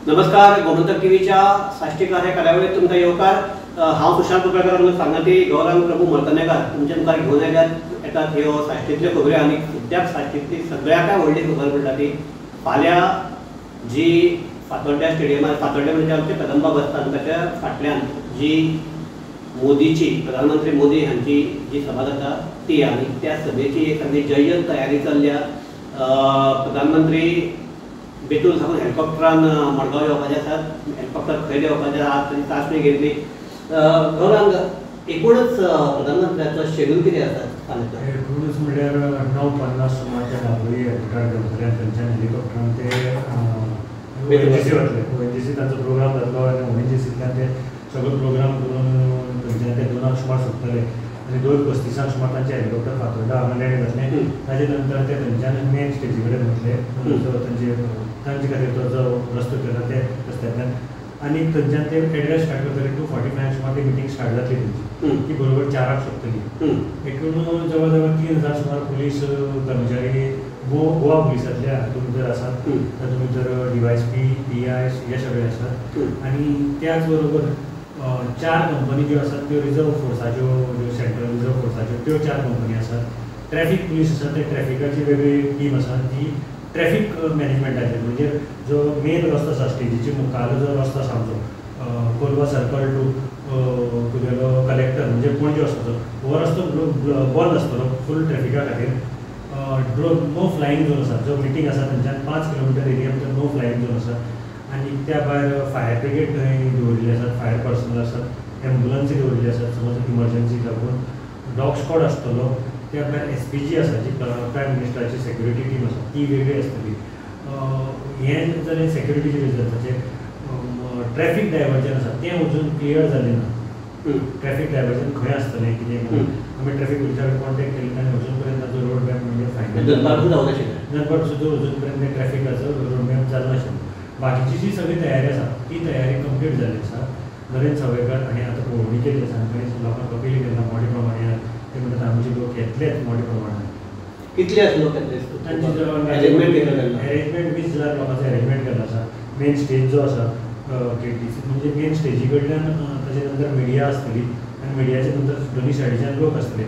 नमस्कार, गोमंतक टीव्हीच्या साश्टीकार ह्या कार्यावळीत तुमकां येवकार. हांव सुशांत कुंकळकर सांगाती गौरांग प्रभू मर्तनेकार तुमच्या मुखार घेवन आयल्यात येतात ह्यो साश्टींतल्यो खबऱ्यो. आनी सद्याक साश्टींतली सगळ्याकय व्हडली खबर म्हणटा ती फाल्यां जी फातोड्ड्या स्टेडियमार, फातोड्ड्या म्हणजे आमच्या कदंबा बसस्थानकाच्या फाटल्यान जी मोदीची, प्रधानमंत्री मोदी हांची जी सभा जाता ती, आनी त्या सभेची एक सामकी जय्यत तयारी चल्ल्या. प्रधानमंत्री बेतूल साकून हेलिकॉप्टरान मडगांव येवपाचे आसात. हेलिकॉप्टर खंय देंवपाचें आसा ताची चांचणी घेतली. गौरांग, एकूणच प्रधानमंत्र्याचो शेड्यूल कितें आसा फाल्यांचो? एकूणच म्हणल्यार 9:50 सुमार ते दाबोळी एअरपोर्टार देंवतले आनी थंयच्यान हेलिकॉप्टरान ते ओएनजीसी वतले. ओएनजीसी तांचो प्रोग्राम जातलो आनी ओएनजीसींतल्यान ते सगळो प्रोग्राम करून थंयच्यान ते 2 सुमार सोडटले आनी 2:35 सुमार तांचें हेलिकॉप्टर फातोड्डा हांगा लँड जातलें. ताजे नंतर ते थंयच्यान मेन स्टेजी कडेन वतले, तांचे तांचे खातीर तो जो रस्तो केला ते रस्त्यांतल्यान, आनी थंयच्यान ते एड्रेस स्टार्ट करतले. 2:45 सुमार ती मिटींग स्टार्ट जातली तेंची, ती बरोबर 4 सोंपतली. एकूण जवळ जवळ 3000 सुमार पुलीस कर्मचारी गोवा पुलिसांतले हातूंत भितर आसात, तातूंत भितर डीवायएसपी, पीआय हे सगळे आसात. आनी त्याच बरोबर 4 कंपनी ज्यो आसात त्यो रिजर्व फोर्साच्यो, ज्यो सेंट्रल रिजर्व फोर्साच्यो त्यो 4 कंपनी आसात. ट्रॅफीक पुलीस आसा, ते ट्रॅफिकाची वेगळी टीम आसा ती ट्रॅफीक मॅनेजमेंटाचेर, म्हणजे जो मेन रस्तो आसा स्टेजीचे मुखार जो रस्तो आसा आमचो कोलवा सर्कल टू तुगेलो कलेक्टर म्हणजे पणजे वचपाचो हो रस्तो बंद आसतलो फूल ट्रॅफिका खातीर. ड्रोन नो फ्लायींग झोन आसा, जो मिटींग आसा थंयच्यान 5 किलोमिटर एरिया भितर नो फ्लायींग झोन आसा. आनी त्या भायर फायर ब्रिगेड थंय दवरिल्ली आसात, फायर पर्सनल आसात, एम्बुलन्सी दवरिल्ली आसात समज इमर्जन्सीक लागून, डॉग स्क्वॉड आसतलो. त्या भायर एसपीजी आसा जी प्रायम मिनिस्टराची सेक्युरिटी टीम आसा ती वेगळी आसतली. हें जालें सेक्युरिटीचे रिजन्साचें. ट्रॅफीक डायवर्जन आसा तें अजून क्लियर जालें ना. ट्रॅफीक डायवर्जन खंय आसतलें कितें म्हणून आमी ट्रॅफीक पुलिसा कडेन कॉन्टेक्ट केल्ले आनी अजून पर्यंत ताचो रोड मॅप म्हणजे फायनल दनपार सुद्दां अजून पर्यंत ट्रॅफिकाचो रोड मॅप जालो नाशिल्लो. बाकीची जी सगळी तयारी आसा ती तयारी कंप्लीट जाल्ली आसा. नरेंद्र सावयकर हांणी आतां पळोवणी केली आसा आनी लोकांक अपील केला मोठ्या प्रमाणान. ते म्हणटात आमचे लोक येतलेच मोठ्या प्रमाणान. कितले लोक येतले? तांचे अरेंजमेंट 20,000 लोकांचो अरेंजमेंट केल्लो आसा. मेन स्टेज जो आसा केटीसी म्हणजे मेन स्टेजी कडल्यान ताजे नंतर मिडिया आसतली आनी मिडियाच्या नंतर दोनी सायडीच्यान लोक आसतले.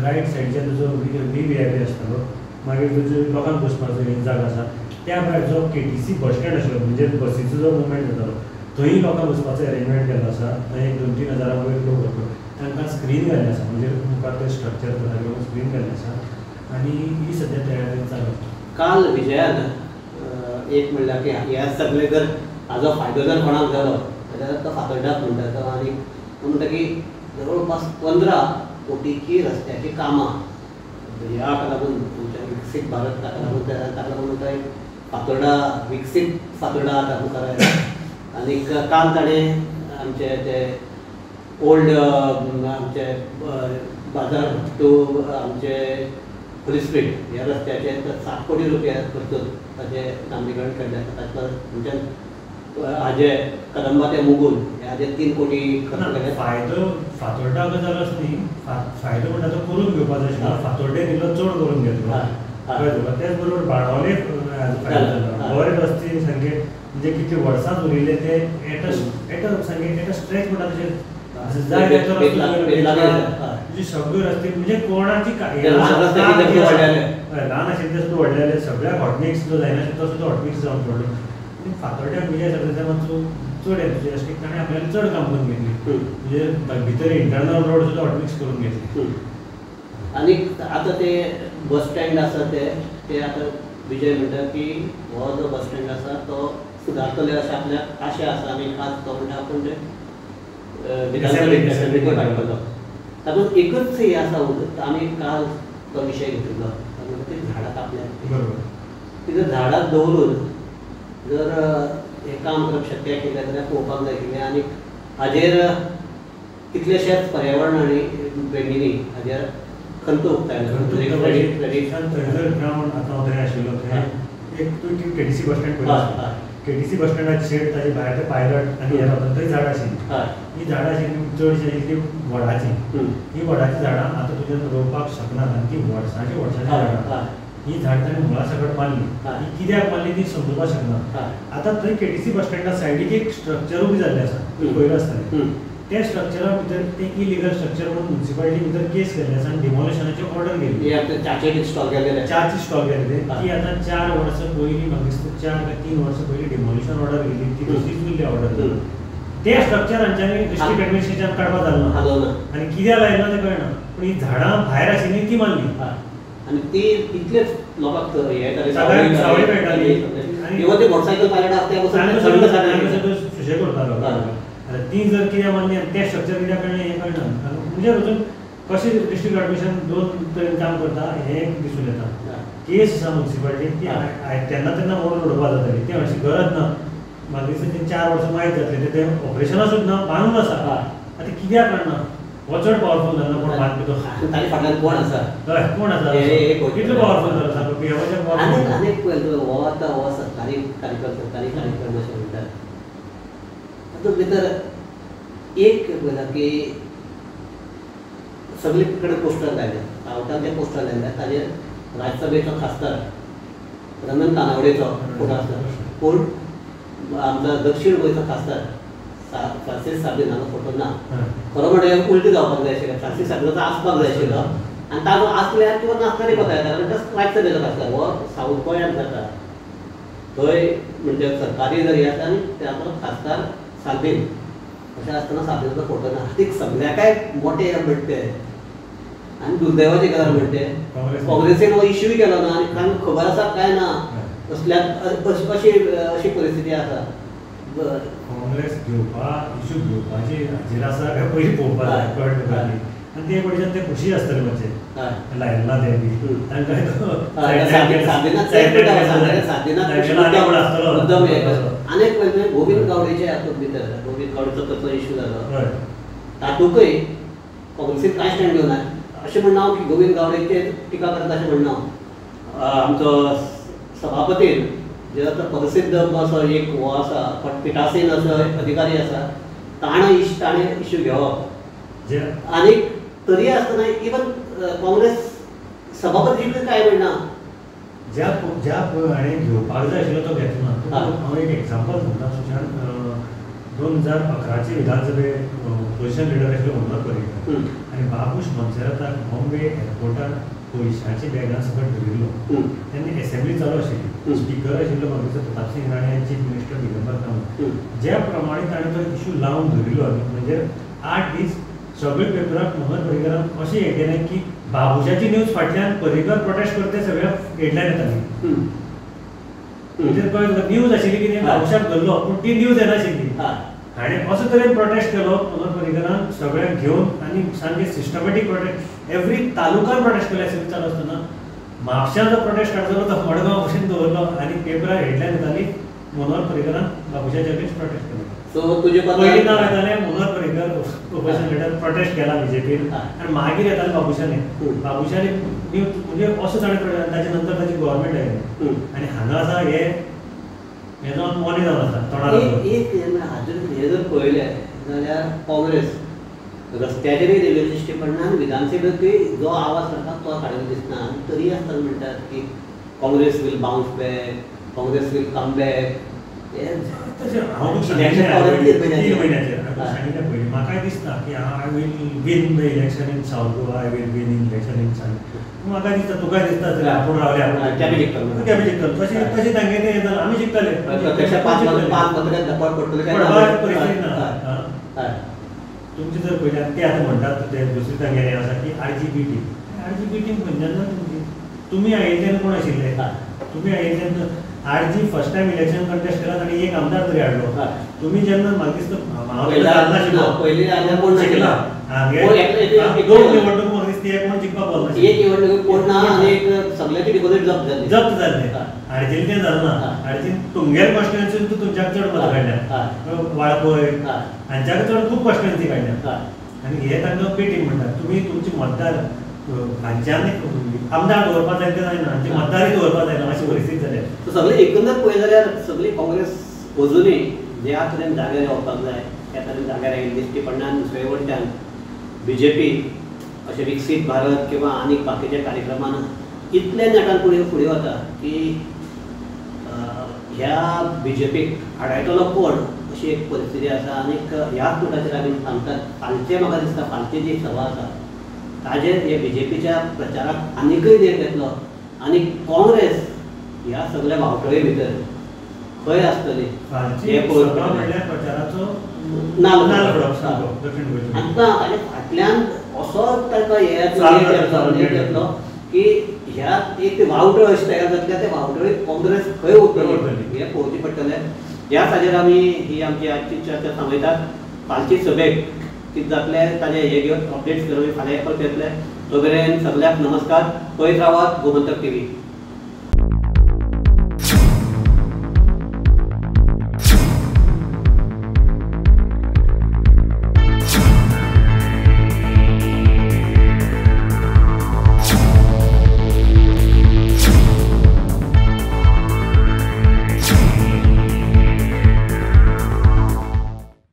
रायट सायडीच्यान तुजो व्हीव्हीआयपी आसतलो, मागीर तुजो लोकांक बसपाचो जागा आसा. त्या भायर जो केटीसी बस स्टँड आशिल्लो म्हणजे बसीचो जो मुवमेंट जातालो थंय लोकांक बसपाचो अरेंजमेंट केल्लो आसा. थंय एक 2-3 हजारां वयर लोक वतलो. तांकां स्क्रीन घाल्लें आसा, म्हणजे मुखार ते स्ट्रक्चर ताका लागून स्क्रीन घाल्लें आसा. आनी ही सद्या तयारी चालू आसा. काल विजयान एक म्हणल्यार की ह्या सगळे जर हाजो फायदो जर कोणाक जालो जाल्यार तो फातोड्ड्याक म्हणटा तो. आनी तो म्हणटा की जवळपास 15 कोटीची रस्त्याचीं कामां ह्या लागून आमच्या विकसीत भारत ताका लागून ताका लागून म्हणटा एक फातोड्डा, विकसीत फातोड्डा आतां मुखार आयला. आनी काल ताणें आमचे ते ओल्ड आमचे बाजार टू आमचे पुलीस स्ट्रीट ह्या रस्त्याचेर 7 कोटी रुपया खर्चून ताचें डांबरीकरण केल्लें आसा. ताचे आमच्यान हाजे कदंबा ते मुगूल हाजे 3 कोटी खर्च केले. फायदो फातोड्डा जालोच न्ही, फायदो म्हणटा तो करून घेवपाचो आशिल्लो. फातोड्डें इल्लो चड करून घेतलो कळ्ळें तुका. तेच बरोबर बाणावले फायदो जालो. बरे रस्ते सामके म्हणजे कितले वर्सां उरिल्ले ते एट अ सामके एट अ स्ट्रेच म्हणटा तशें जाय म्हणजे सगळे रस्ते म्हणजे कोणाची ल्हान आशिल्ले ते सुद्दां व्हडले जाले, सगळ्याक हॉटमिक्स जो जायना तो सुद्दां हॉटमिक्स जावन पडलो. आनी फातोड्ड्याक विजय सरदेसाय मातसो चड एन्थुजियास्टीक, ताणें आपल्याला चड काम करून घेतली, म्हणजे भितर इंटरनल रोड सुद्दां हॉटमिक्स करून घेतली. आनी आतां ते बस स्टँड आसा ते आतां विजय म्हणटा की हो जो बस स्टँड आसा तो सुदारतले अशें आपल्याक आशा आसा. आनी आज तो म्हणटा आपूण ते विधानसभेक काडटलो. तातूंत एकच हें आसा, आमी काल तो विशय घेतिल्लो ती झाडां कापल्यात. बरोबर, ती जर झाडां दवरून जर हें काम करप शक्य आशिल्लें जाल्यार पळोवपाक जाय आशिल्लें. आनी हाजेर कितलेशेच पर्यावरण आनी प्रेमींनी हाजेर खंत उक्तायल्या. थंयसर ग्रावंड आतां हांव थंय आशिल्लो थंय एक तूं केटीसी बस स्टँड पळयता, केटीसी बस स्टँडाचे शेड ताजे भायर ते पायलट आनी हे रावतात थंय झाडां आशिल्लीं. ही झाडां आशिल्लीं चडशीं आशिल्लीं ती वडाचीं. ही वडाचीं झाडां आतां तुज्यान रोवपाक शकना आनी ती वर्सांची वर्सांची झाडां. ही झाड ताणें मुळा सकट मारली, ही कित्याक मारली ती समजुपाक शकना। आतां थंय केटीसी बस स्टँडा सायडीक एक स्ट्रक्चर उबी जाल्लें आसा, पयलो आसतालें त्या स्ट्रक्चरा भितर ते इलिगल स्ट्रक्चर म्हणून म्युनिसिपालिटी भितर केस केल्ले आसा आनी डिमॉलिशनाची ऑर्डर गेली। च्याचे स्टॉल गेलेले, च्याचे स्टॉल गेलेले ती आतां 4 वर्सां पयलीं म्हाका दिसता 4 काय 3 वर्सां पयलीं डिमॉलिशन ऑर्डर गेली, ती तशीच उरली ऑर्डर। ते स्ट्रक्चर हांच्यांनी डिस्ट्रिक्ट एडमिनिस्ट्रेशन काडपाक जालें ना आनी कित्याक लायलें तें कळना, पूण ही झाडां भायर आशिल्लीं ती मारली आनी ती इतलेच लोकांक हे सावळी मेळटाली। इवन ते मोटरसायकल पायलट आसता सुशेग करतालो। आतां ती जर कित्याक मारली आनी तें स्ट्रक्चर कित्याक काडलें हें कळना। म्हणजे वचून कशें डिस्ट्रिक्ट एडमिनिस्ट्रेशन 2 तरेन काम करता हें दिसून येता। केस आसा म्युनिसिपालिटीन ती तेन्ना तेन्ना मोडून उडोवपाक जाताली, ती मातशी गरज ना। म्हाका दिसता ते 4 वर्सां मायज जातले ते ऑपरेशनां सुद्दां बांदून आसा, आतां कित्याक काडना? हो चड पावरफूल जाला कोण बांदपी तो, ताचे फाटल्यान कोण आसा, हय कोण आसा, कितलो पावरफूल जाला सांगो पिएमाचे। आनी आनीक हो आतां हो सरकारी कार्यक्रम, सरकारी कार्यक्रम अशें म्हणटात, तातूंत भितर एक पळयला की सगळे कडेन पोस्टर लायले, सावथान जे पोस्टर लायले ताजेर राज्यसभेचो खासदार रंगन तानावडेचो फोटो आसता, पूण आमचा दक्षिण गोंयचो खासदार फ्रांसीस सार्दिनाचो फोटो ना। खरो म्हणल्यार उलटी जावपाक जाय आशिल्लें, फ्रांसीस सार्दिनाचो आसपाक जाय आशिल्लो आनी ताजो आसल्यार किंवा नासल्यार कोता येता, कारण तो राज्यसभेचो खासदार हो सावथ गोंयांत जाता, थंय म्हणजे सरकारी जरी आसा आनी ताचो खासदार सार्दीन अशें आसतना सार्दिनाचो फोटो ना। आनी सगळ्याकय मोटे म्हणटे आनी दुर्दैवाची गजाल म्हणटे काँग्रेसीन हो इश्यूय केलो ना आनी कारण खबर आसा काय ना असल्या अशी अशी परिस्थिती आसा। काँग्रेस घेवपा इश्यू घेवपाची हाजेर आसा काय पयलीं पळोवपाक जाय, कळ्ळें तुका? आनी ते कडच्यान ते खुशी आसतले मातशे लायला ते बी तांकां आनी एक गोविंद गावडेचे हातूंत भितर गोविंद गावडेचो कसो इश्यू जालो तातूंकय काँग्रेसीन कांय स्टँड घेवना अशें म्हणना हांव की गोविंद गावडेचेर टिका करता अशें म्हणना हांव। आमचो सभापतीन जे आतां प्रसिद्ध असो एक हो आसा पिठासीन असो अधिकारी आसा ताणें इश्यू घेवप आनी तरी आसतना इवन काँग्रेस सभापती काय म्हणना ज्या ज्या हाणें घेवपाक जाय आशिल्लो तो घेतलो ना। हांव एक एग्जाम्पल सांगता सुशांत, 2011 विधानसभे ऑपोजिशन लिडर आशिल्लो मनोहर पर्रीकर आनी बाबूश मोन्सेराताक बॉम्बे एअरपोर्टार पयशांची बॅगां सकट धरिल्लो तेन्ना एसेंब्ली चालू आशिल्ली, स्पिकर आशिल्लो म्हाका दिसता प्रतापसिंग राणे आनी चीफ मिनिस्टर दिगंबर कामत। ज्या प्रमाणे ताणें तो इशू लावन धरिल्लो म्हणजे 8 दीस सगळे पेपराक मनोहर पर्रीकरान अशें हें केलें की बाबूशाची न्यूज फाटल्यान पर्रीकर प्रोटेस्ट करते सगळ्या हेडलायन येताली, म्हणजे कळ्ळें तुका न्यूज आशिल्ली की बाबूशाक धरलो पूण ती न्यूज येनाशिल्ली। हाणें असो तरेन प्रोटेस्ट केलो मनोहर पर्रीकरान सगळ्यांक घेवन आनी सामकें सिस्टमॅटीक प्रोटेस्ट एवरी तालुकान प्रोटेस्ट केले असेंब्ली चालू आसतना म्हापश्यां जो प्रोटेस्ट काडटलो तो मडगांव भशेन दवरलो आनी पेपरार हेडलायन येताली मनोहर पर्रीकरान बाबूशाच्या अगेन्स्ट प्रोटेस्ट केलो। सो तुजे पयलीं नांव येतालें Manohar Parrikar opposition leader protest केला बीजेपीन आनी मागीर येतालें बाबूशाने, बाबूशाने न्यूज म्हणजे असो ताणें प्रोटेस्ट, ताजे नंतर ताची गव्हर्मेंट आयली आनी हांगा आसा हे हे जावन मोने जावन आसा तोंडार। एक हाजेर हे जर पळयलें जाल्यार काँग्रेस रस्त्याचेरूय रेल्वे दिश्टी पडना आनी विधानसभेकूय जो आवाज काडटा तो काडून दिसना, आनी तरी आसतना म्हणटात की Congress will bounce back, Congress will come back. तशें हांव तुका सांगिल्लें 3 म्हयन्याचेर हांव सांगिल्लें पयलीं म्हाकाय दिसता की I will win the election in South Goa, I will win in election in South, म्हाका दिसता तुकाय दिसता जाल्यार आपूण रावले आपूण कॅबी जिखतलो, कॅबी जिखतलो तशें तशें तांगेलें हें जालें आमी जिखतले परिस्थिती ना। तुमचे जर पयलीं ते आतां म्हणटात ते दुसरी तांगेलें आसा की आरजीबीटी, आरजीबीटी खंयच्यान ना तुमची, तुमी आयिल्ल्यान कोण आशिल्ले, तुमी आयिल्ल्यान RG first time election contest केला आनी एक आमदार तरी हाडलो। तुमी जेन्ना म्हाका दिसता दोन निवडणूक म्हाका दिसता कोण जिखपाक पावलो, एक निवडणूक कोण ना आनी एक सगळ्याची डिपॉझीट जप्त जाली, जप्त जाल्लें आरजीन तें जालें ना। आरजीन तुमगेर कॉन्स्टिट्युएन्सी तुमच्याक चड मतां काडल्या, वाळपय हांच्याक चड खूब कॉन्स्टिट्युएन्सी काडल्या आनी हे तांकां पेटींग म्हणटात। तुमी तुमचे मतदार हांच्यान आमदार दवरपाक जाय ते जायना, हांचे मतदारय दवरपाक जायना अशी परिस्थिती जाल्या। सगळे एकंदर पळयत जाल्यार सगळी काँग्रेस अजुनूय ज्या तरेन जाग्यार येवपाक जाय त्या तरेन जाग्यार आयिल्ली दिश्टी पडना। आनी दुसरे वटेन बीजेपी अशें विकसीत भारत किंवा आनीक बाकीच्या कार्यक्रमान इतले नेटान फुडें फुडें वता की ह्या बीजेपीक आडायतलो कोण अशी एक परिस्थिती आसा. आनीक ह्याच मुटाचेर आमी सांगतात फालचे म्हाका दिसता फालची जी सभा आसा ताजेर हे बीजेपीच्या प्रचाराक आनीकय नेट येतलो आनी काँग्रेस ह्या सगल्या वावटळे भितर खंय आसतली हें पळोवंक म्हणल्यार प्रचाराचो नाल आनी ना ताच्या फाटल्यान असो ताका हे नेट येतलो की ह्या एक वावटळ अशें तयार जातले, ते वावटळीक काँग्रेस खंय उरतली हें पळोवचें पडटलें. ह्या हाजेर आमी ही आमची आजची चर्चा थांबयतात. फालची सभेक कितें जातलें ताजें हे घेवन अपडेट्स घेवन आमी फाल्यां परत येतले. तो मेरेन सगल्यांक नमस्कार. पळयत रावात गोमंतक टीव्ही.